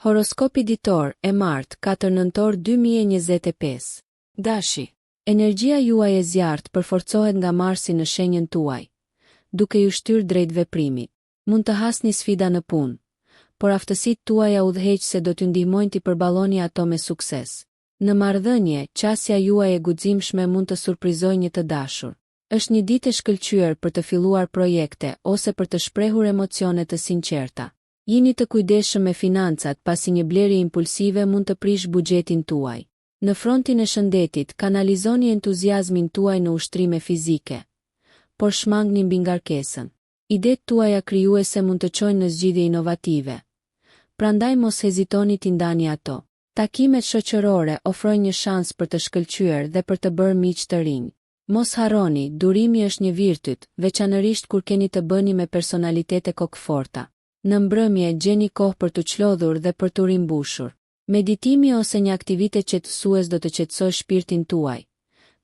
Horoskopi ditor, e martë, 4 nëntor 2025. Dashi. Energjia juaj e zjarrtë përforcohet nga Marsi në shenjën tuaj, duke ju shtyrë drejt veprimit. Mund të hasni sfida në punë, por aftësitë tuaja udhëheqëse do t'ju ndihmojnë t'i përballoni ato me sukses. Në marrëdhënie, qasja juaj e guximshme mund të surprizojë një të dashur. Është një ditë e shkëlqyer për të filluar projekte ose për të shprehur emocione të sinqerta. Jini të kujdesshëm me financat pasi një blerje impulsive mund të prishë buxhetin tuaj. Në frontin e shëndetit, kanalizoni entuziazmin tuaj në ushtrime fizike, por shmangni mbingarkesën. Idetë tuaja krijuese mund të çojnë në zgjidhje inovative, prandaj mos hezitoni t'i ndani ato. Takimet shoqërore ofrojnë një shans për të shkëlqyer dhe për të bërë miq të rinj. Mos harroni, durimi është një virtyt, veçanërisht kur keni të bëni me personalitete kokëforta. Në mbrëmje, gjeni kohë për t'u çlodhur dhe për t'u rimbushur. Meditimi ose një aktivitet qetësues do të qetësojë shpirtin tuaj,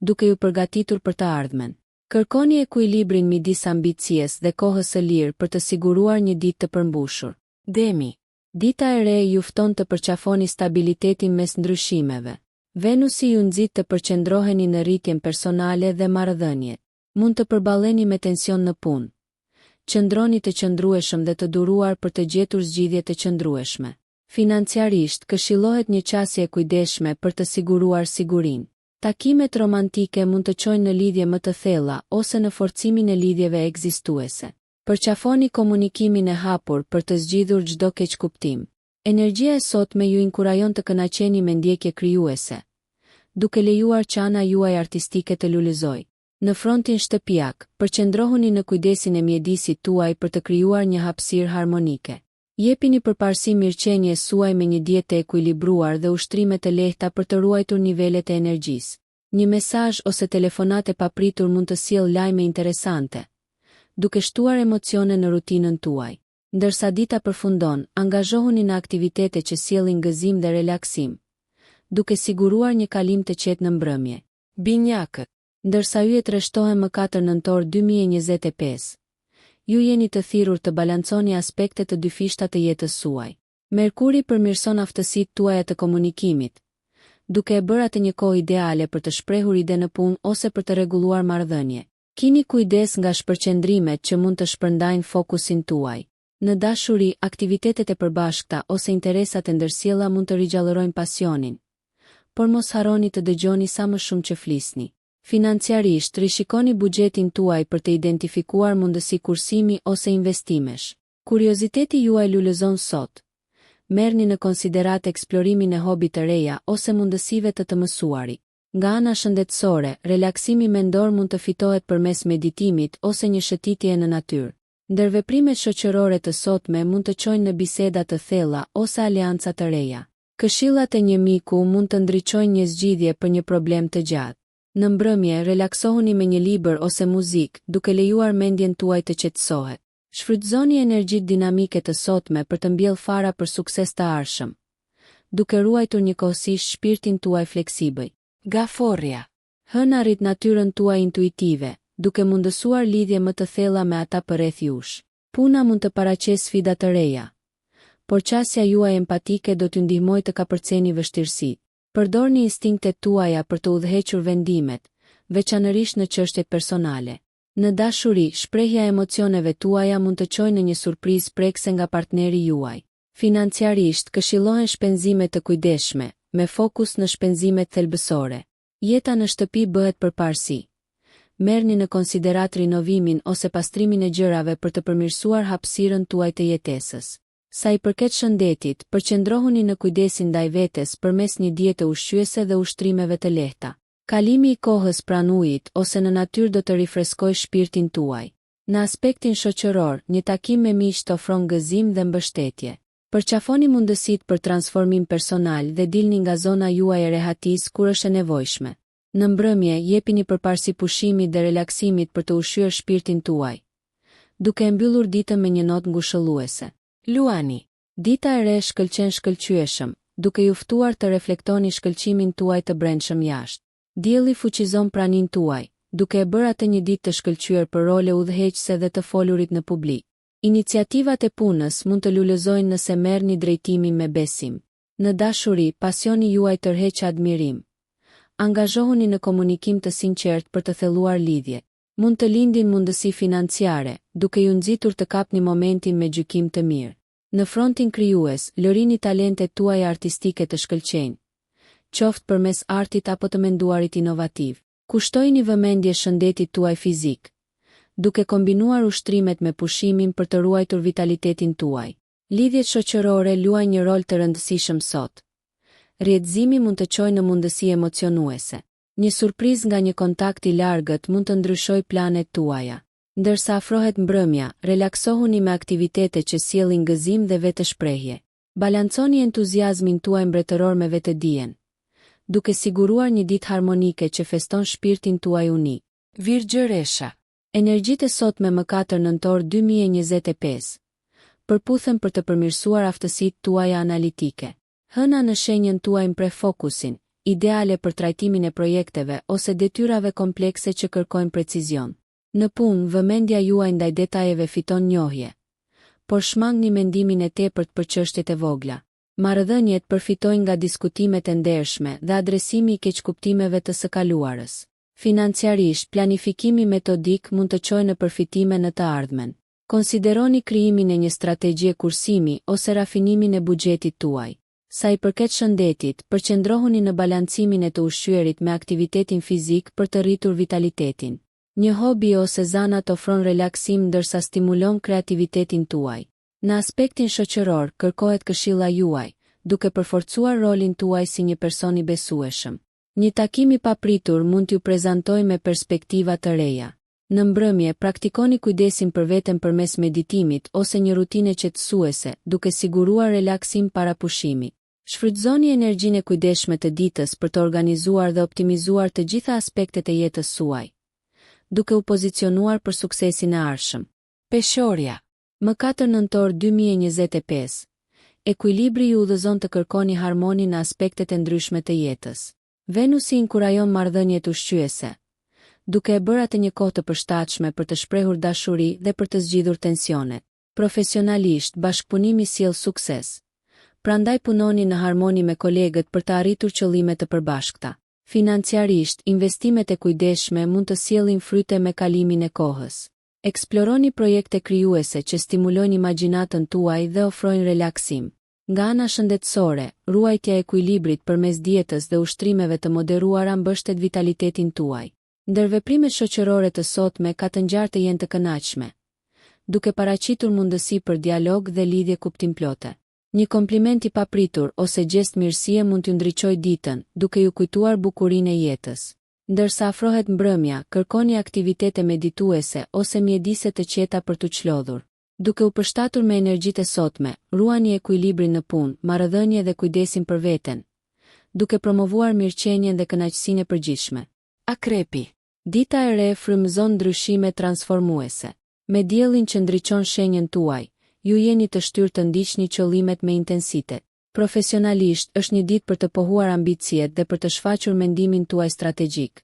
duke ju përgatitur për të ardhmen. Kërkoni ekuilibrin midis ambicies dhe kohës së lirë për të siguruar një ditë të përmbushur. Demi. Dita e re ju fton të përqafoni stabilitetin mes ndryshimeve. Venusi ju nxit të përqendroheni në rritjen personale dhe marrëdhëniet. Mund të përballeni me tension në punë. Qëndroni të qëndrueshëm dhe të duruar për të gjetur zgjidhje të qëndrueshme. Financiarisht, këshillohet një qasje e kujdesshme për të siguruar sigurinë. Takimet romantike mund të çojnë në lidhje më të thella ose në forcimin e lidhjeve ekzistuese. Përqafoni komunikimin e hapur për të zgjidhur çdo keqkuptim. Energjia e sotme ju inkurajon të kënaqeni me ndjekje krijuese, duke lejuar që ana juaj artistike të lulëzojë. Në frontin shtëpiak, përqendrohuni në kujdesin e mjedisit tuaj për të krijuar një hapësirë harmonike. Jepini përparësi mirëqenies suaj me një dietë të ekuilibruar dhe ushtrime të lehta për të ruajtur nivelet e energjisë. Një mesazh ose telefonatë e papritur mund të sjellë lajme interesante, duke shtuar emocione në rutinën tuaj. Ndërsa dita përfundon, angazhohuni në aktivitete që sjellin gëzim dhe relaksim, duke siguruar një kalim të qetë në mbrëmje. Binjakët. Ndërsa yjet rreshtohen më 4 nëntor 2025, ju jeni të thirrur të balanconi aspekte të dyfishta të jetës suaj. Merkuri përmirëson aftësitë tuaja të komunikimit, duke e bërë atë një kohë ideale për të shprehur ide në punë ose për të rregulluar marrëdhënie. Kini kujdes nga shpërqendrimet që mund të shpërndajnë fokusin tuaj. Në dashuri, aktivitetet e përbashkëta ose interesat e ndërsjella mund të rigjallërojnë pasionin. Por mos harroni të dëgjoni sa më shumë që flisni. Financiarisht, rishikoni buxhetin tuaj për të identifikuar mundësi kursimi ose investimesh. Kurioziteti juaj lulëzon sot. Merrni në konsideratë eksplorimin e hobi të reja ose mundësive të të mësuarit. Nga ana shëndetësore, relaksimi mendor mund të fitohet përmes meditimit ose një shëtitjeje në natyrë. Ndërveprimet shoqërore të sotme mund të çojnë në biseda të thella ose aleanca të reja. Këshillat e një miku mund të ndriçojnë një zgjidhje për një problem të gjatë. Në mbrëmje, relaksohuni me një libër ose muzikë, duke lejuar mendjen tuaj të qetësohet. Shfrytëzoni energjitë dinamike të sotme për të mbjellë fara për sukses të ardhshëm, duke ruajtur njëkohësisht shpirtin tuaj fleksibël. Gaforrja. Hëna rrit natyrën tuaj intuitive, duke mundësuar lidhje më të thella me ata përreth jush. Puna mund të paraqesë sfida të reja, por qasja juaj empatike do t'ju ndihmojë të kapërceni vështirësitë. Përdorni instinktet tuaja për të udhëhequr vendimet, veçanërisht në çështjet personale. Në dashuri, shprehja e emocioneve tuaja mund të çojë në një surprizë prekëse nga partneri juaj. Financiarisht, këshillohen shpenzime të kujdesshme, me fokus në shpenzimet thelbësore. Jeta në shtëpi bëhet përparësi. Merrni në konsideratë rinovimin ose pastrimin e gjërave për të përmirësuar hapësirën tuaj të jetesës. Sa i përket shëndetit, përqendrohuni në kujdesin ndaj vetes përmes një diete ushqyese dhe ushtrimeve të lehta. Kalimi i kohës pranë ujit ose në natyrë do të rifreskojë shpirtin tuaj. Në aspektin shoqëror, një takim me miqtë ofron gëzim dhe mbështetje. Përqafoni mundësitë për transformim personal dhe dilni nga zona juaj e rehatisë kur është e nevojshme. Në mbrëmje, jepini përparësi pushimit dhe relaksimit për të ushqyer shpirtin tuaj, duke e mbyllur ditën me një notë ngushëlluese. Luani. Dita e re shkëlqen shkëlqyeshëm, duke ju ftuar të reflektoni shkëlqimin tuaj të brendshëm jashtë. Dielli fuqizon praninë tuaj, duke e bërë atë një ditë të shkëlqyer për role udhëheqëse dhe të folurit në publik. Iniciativat e punës mund të lulëzojnë nëse merrni drejtimin me besim. Në dashuri, pasioni juaj tërheq admirim. Angazhohuni në komunikim të sinqertë për të thelluar lidhjet. Mund të lindin mundësi financiare, duke ju nxitur të kapni momentin me gjykim të mirë. Në frontin krijues, lërini talentet tuaja artistike të shkëlqejnë, qoftë përmes artit apo të menduarit inovativ. Kushtojini vëmendje shëndetit tuaj fizik, duke kombinuar ushtrimet me pushimin për të ruajtur vitalitetin tuaj. Lidhjet shoqërore luajnë një rol të rëndësishëm sot. Rrjetëzimi mund të çojë në mundësi emocionuese. Një surprizë nga një kontakt i largët mund të ndryshojë planet tuaja. Ndërsa afrohet mbrëmja, relaksohuni me aktivitete që sjellin gëzim dhe vetëshprehje. Balanconi entuziazmin tuaj mbretëror me vetëdijen, duke siguruar një ditë harmonike që feston shpirtin tuaj unik. Virgjëresha. Energjitë e sotme më 4 nëntor 2025 përputhen për të përmirësuar aftësitë tuaja analitike. Hëna në shenjën tuaj mpreh fokusin, ideale për trajtimin e projekteve ose detyrave komplekse që kërkojnë precizion. Në punë, vëmendja juaj ndaj detajeve fiton njohje. Por shmangni mendimin e tepërt për çështjet e vogla. Marrëdhëniet përfitojnë nga diskutimet e ndershme dhe adresimi i keqkuptimeve të së kaluarës. Financiarisht, planifikimi metodik mund të çojë në përfitime në të ardhmen. Konsideroni krijimin e një strategjie kursimi ose rafinimin e buxhetit tuaj. Sa i përket shëndetit, përqendrohuni në balancimin e të ushqyerit me aktivitetin fizik për të rritur vitalitetin. Një hobi ose zanat ofron relaksim ndërsa stimulon kreativitetin tuaj. Në aspektin shoqëror, kërkohet këshilla juaj, duke përforcuar rolin tuaj si një person i besueshëm. Një takim i papritur mund t'ju prezantojë me perspektiva të reja. Në mbrëmje, praktikoni kujdesin për veten përmes meditimit ose një rutine qetësuese, duke siguruar relaksim para pushimit. Shfrytëzoni energjinë e kujdesshme të ditës për të organizuar dhe optimizuar të gjitha aspektet e jetës suaj, duke u pozicionuar për suksesin e ardhshëm. Peshorja. Më 4 nëntor 2025, ekuilibri ju udhëzon të kërkoni harmoni në aspektet e ndryshme të jetës. Venusi inkurajon marrëdhëniet ushqyese, duke e bërë atë një kohë të përshtatshme për të shprehur dashuri dhe për të zgjidhur tensionet. Profesionalisht, bashkëpunimi sjell sukses. Prandaj punoni në harmoni me kolegët për të arritur qëllime të përbashkëta. Financiarisht, investimet e kujdesshme mund të sjellin fryte me kalimin e kohës. Eksploroni projekte krijuese që stimulojnë imagjinatën tuaj dhe ofrojnë relaksim. Nga ana shëndetësore, ruajtja e ekuilibrit përmes dietës dhe ushtrimeve të moderuara mbështet vitalitetin tuaj. Ndërveprimet shoqërore të sotme ka të ngjarë të jenë të kënaqshme, duke paraqitur mundësi për dialog dhe lidhje kuptimplote. Një kompliment i papritur ose gjest mirësie mund t'ju ndriçojë ditën, duke ju kujtuar bukurinë e jetës. Ndërsa afrohet mbrëmja, kërkoni aktivitete medituese ose mjedise të qeta për t'u çlodhur. Duke u përshtatur me energjitë e sotme, ruani ekuilibrin në punë, marrëdhënie dhe kujdesin për veten, duke promovuar mirëqenien dhe kënaqësinë e përgjithshme. Akrepi. Dita e re frymëzon ndryshime transformuese. Me diellin që ndriçon shenjën tuaj, ju jeni të shtyrë të ndiqni qëllimet me intensitet. Profesionalisht, është një ditë për të pohuar ambiciet dhe për të shfaqur mendimin tuaj strategjik.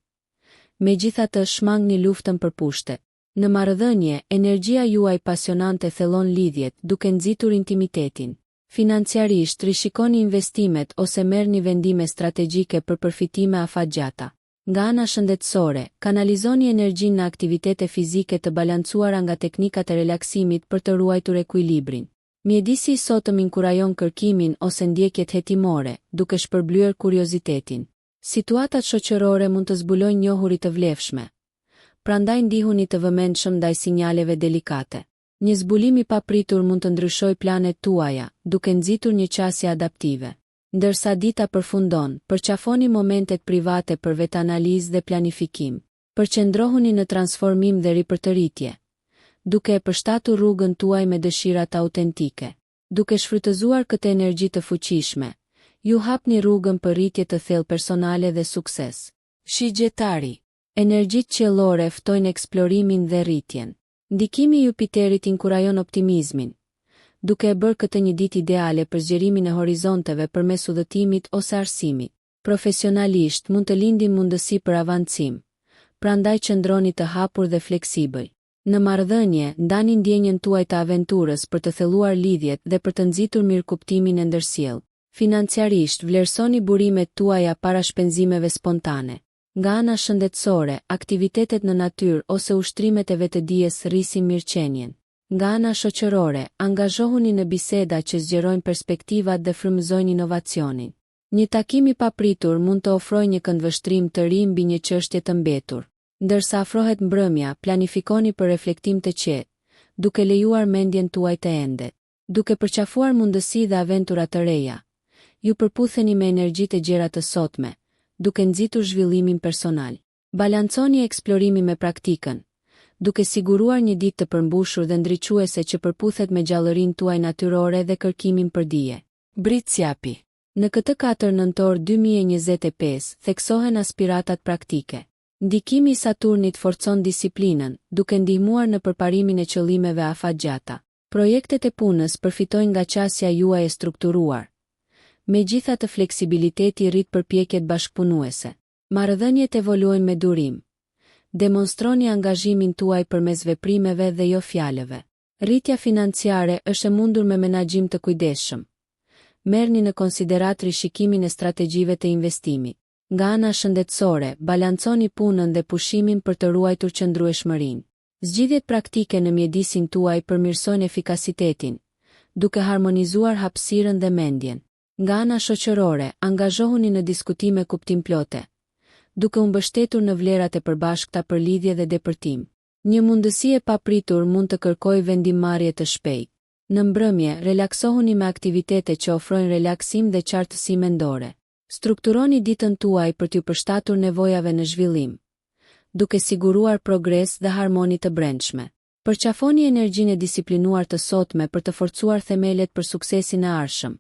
Megjithatë, shmangni luftën për pushtet. Në marrëdhënie, energjia juaj pasionante thellon lidhjet, duke nxitur intimitetin. Financiarisht, rishikoni investimet ose merrni vendime strategjike për përfitime afatgjata. Nga ana shëndetësore, kanalizoni energjinë në aktivitete fizike të balancuara nga teknikat e relaksimit për të ruajtur ekuilibrin. Mjedisi i sotëm inkurajon kërkimin ose ndjekjet hetimore, duke shpërblyer kuriozitetin. Situatat shoqërore mund të zbulojnë njohuri të vlefshme. Prandaj ndihuni të vëmendshëm ndaj sinjaleve delikate. Një zbulim i papritur mund të ndryshojë planet tuaja, duke nxitur një qasje adaptive. Ndërsa dita përfundon, përqafoni momentet private për vetanalizë dhe planifikim. Përqendrohuni në transformim dhe ripërtëritje, duke e përshtatur rrugën tuaj me dëshirat autentike. Duke shfrytëzuar këtë energji të fuqishme, ju hapni rrugën për rritje të thellë personale dhe sukses. Shigjetari. Energjitë qiellore ftojnë eksplorimin dhe rritjen. Ndikimi i Jupiterit inkurajon optimizmin, duke e bërë këtë një ditë ideale për zgjerimin e horizonteve përmes udhëtimit ose arsimit. Profesionalisht mund të lindin mundësi për avancim, prandaj qëndroni të hapur dhe fleksibël. Në marrëdhënie, ndani ndjenjën tuaj të aventurës për të thelluar lidhjet dhe për të nxitur mirëkuptimin e ndërsjellë. Financiarisht, vlerësoni burimet tuaja para shpenzimeve spontane. Nga ana shëndetësore, aktivitetet në natyrë ose ushtrimet e vetëdijes rrisin mirëqenien. Nga ana shoqërore, angazhohuni në biseda që zgjerojnë perspektivat dhe frymëzojnë inovacionin. Një takim i papritur mund të ofrojë një këndvështrim të ri mbi një çështje të mbetur. Ndërsa afrohet mbrëmja, planifikoni për reflektim të qetë, duke lejuar mendjen tuaj të endet. Duke përqafuar mundësi dhe aventura të reja, ju përputheni me energjitë e gjera të sotme, duke nxitur zhvillimin personal. Balanconi eksplorimin me praktikën, duke siguruar një ditë të përmbushur dhe ndriçuese që përputhet me gjallërinë tuaj natyrore dhe kërkimin për dije. Bricjapi. Në këtë 4 nëntor 2025, theksohen aspiratat praktike. Ndikimi i Saturnit forcon disiplinën, duke ndihmuar në përparimin e qëllimeve afatgjata. Projektet e punës përfitojnë nga qasja juaj e strukturuar. Megjithatë fleksibiliteti rrit përpjekjet bashkëpunuese. Marrëdhëniet evoluojnë me durim. Demonstroni angazhimin tuaj përmes veprimeve dhe jo fjalëve. Rritja financiare është e mundur me menaxhim të kujdesshëm. Merrni në konsideratë rishikimin e strategjive të investimit. Nga ana shëndetësore, balanconi punën dhe pushimin për të ruajtur qëndrueshmërinë. Zgjidhjet praktike në mjedisin tuaj përmirësojnë efikasitetin, duke harmonizuar hapësirën dhe mendjen. Nga ana shoqërore, angazhohuni në diskutime kuptimplote, duke u mbështetur në vlerat e përbashkëta për lidhje dhe depërtim. Një mundësi e papritur mund të kërkojë vendimmarrje të shpejtë. Në mbrëmje, relaksohuni me aktivitete që ofrojnë relaksim dhe qartësi mendore. Strukturoni ditën tuaj për t'iu përshtatur nevojave në zhvillim, duke siguruar progres dhe harmoni të brendshme. Përqafoni energjinë e disiplinuar të sotme për të forcuar themelet për suksesin e ardhshëm,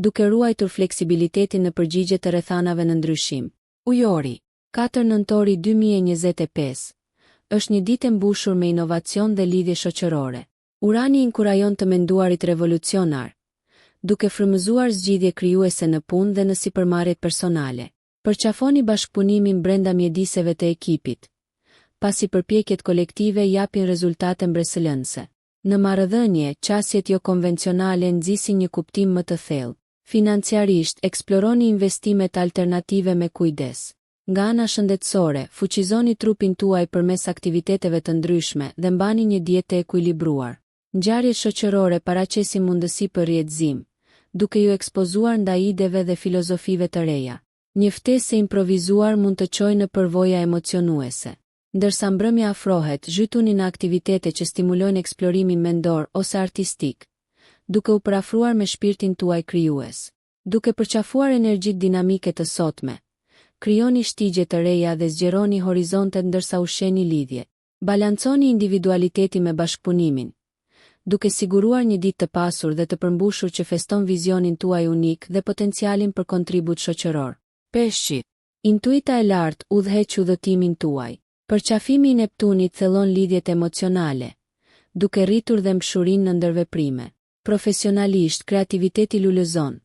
duke ruajtur fleksibilitetin në përgjigje të rrethanave në ndryshim. Ujori, 4 nëntori 2025, është një ditë e mbushur me inovacion dhe lidhje shoqërore. Urani inkurajon të menduarit revolucionar, duke frymëzuar zgjidhje krijuese në punë dhe në sipërmarrjet personale. Përqafoni bashkëpunimin brenda mjediseve të ekipit, pasi përpjekjet kolektive japin rezultate mbresëlënëse. Në marrëdhënie, qasjet jokonvencionale nxisin një kuptim më të thellë. Financiarisht, eksploroni investimet alternative me kujdes. Nga ana shëndetësore, fuqizoni trupin tuaj përmes aktiviteteve të ndryshme dhe mbani një dietë të ekuilibruar. Ngjarjet shoqërore paraqesin mundësi për rrjetëzim, duke ju ekspozuar ndaj ideve dhe filozofive të reja. Një ftesë e improvizuar mund të çojë në përvoja emocionuese. Ndërsa mbrëmja afrohet, zhytuni në aktivitete që stimulojnë eksplorimin mendor ose artistik, duke u përafruar me shpirtin tuaj krijues. Duke përqafuar energjitë dinamike të sotme, krijoni shtigje të reja dhe zgjeroni horizontet ndërsa ushqeni lidhjet. Balanconi individualitetin me bashkëpunimin, duke siguruar një ditë të pasur dhe të përmbushur që feston vizionin tuaj unik dhe potencialin për kontribut shoqëror. Peshqit. Intuita e lartë udhëheq udhëtimin tuaj. Përqafimi i Neptunit thellon lidhjet emocionale, duke rritur dhembshurinë në ndërveprime. Profesionalisht, kreativiteti lulëzon.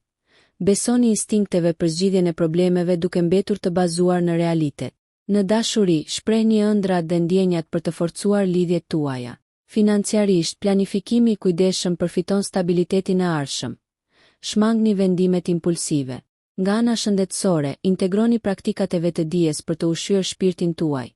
Besoni instinkteve për zgjidhjen e problemeve duke mbetur të bazuar në realitet. Në dashuri, shprehni ëndrrat dhe ndjenjat për të forcuar lidhjet tuaja. Financiarisht, planifikimi i kujdesshëm përfiton stabilitetin e ardhshëm. Shmangni vendimet impulsive. Nga ana shëndetësore, integroni praktikat e vetëdijes për të ushqyer shpirtin tuaj,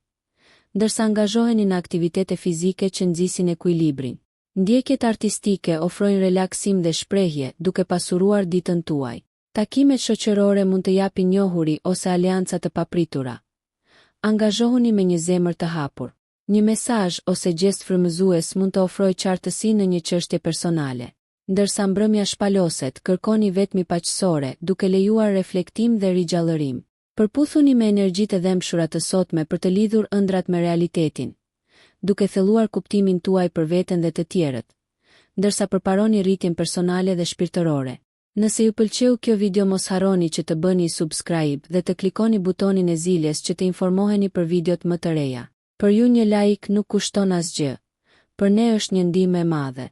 ndërsa angazhoheni në aktivitete fizike që nxisin ekuilibrin. Ndjekjet artistike ofrojnë relaksim dhe shprehje, duke pasuruar ditën tuaj. Takimet shoqërore mund të japin njohuri ose aleanca të papritura. Angazhohuni me një zemër të hapur. Një mesazh ose gjest frymëzues mund të ofrojë qartësi në një çështje personale. Ndërsa mbrëmja shpaloset, kërkoni vetmi paqësore, duke lejuar reflektim dhe rigjallërim. Përputhuni me energjitë e dhembshura të sotme për të lidhur ëndrrat me realitetin, duke thelluar kuptimin tuaj për veten dhe të tjerët, ndërsa përparoni rritjen personale dhe shpirtërore. Nëse ju pëlqeu kjo video mos harroni që të bëni subscribe dhe të klikoni butonin e ziles që të informoheni për videot më të reja. Për ju një like nuk kushton asgjë. Për ne është një ndihmë e madhe.